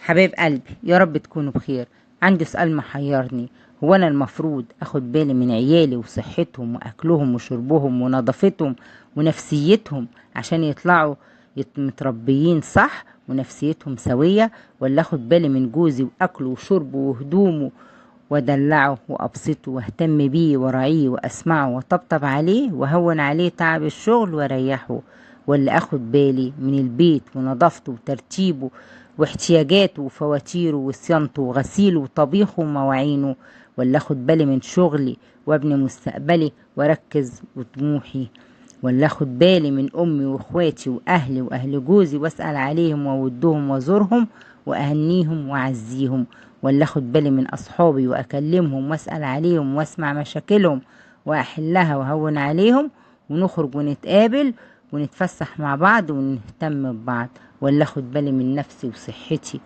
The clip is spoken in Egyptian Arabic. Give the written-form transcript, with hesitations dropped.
حبايب قلبي، يا رب تكونوا بخير. عندي سؤال محيرني، هو أنا المفروض أخد بالي من عيالي وصحتهم وأكلهم وشربهم ونظافتهم ونفسيتهم عشان يطلعوا متربيين صح ونفسيتهم سوية، ولا أخد بالي من جوزي وأكله وشربه وهدومه وأدلعه وأبسطه وأهتم بيه وأراعيه وأسمعه وأطبطب عليه وأهون عليه تعب الشغل وأريحه، ولا أخد بالي من البيت ونظافته وترتيبه واحتياجاته وفواتيره وصيانته وغسيله وطبيخه ومواعينه، ولا أخد بالي من شغلي وابني مستقبلي واركز وطموحي، ولا أخد بالي من أمي وإخواتي وأهلي وأهل جوزي وأسأل عليهم وأودهم وأزورهم وأهنيهم وأعزيهم، ولا أخد بالي من أصحابي وأكلمهم وأسأل عليهم وأسمع مشاكلهم وأحلها وأهون عليهم ونخرج ونتقابل ونتفسح مع بعض ونهتم ببعض، ولا أخد بالي من نفسي وصحتي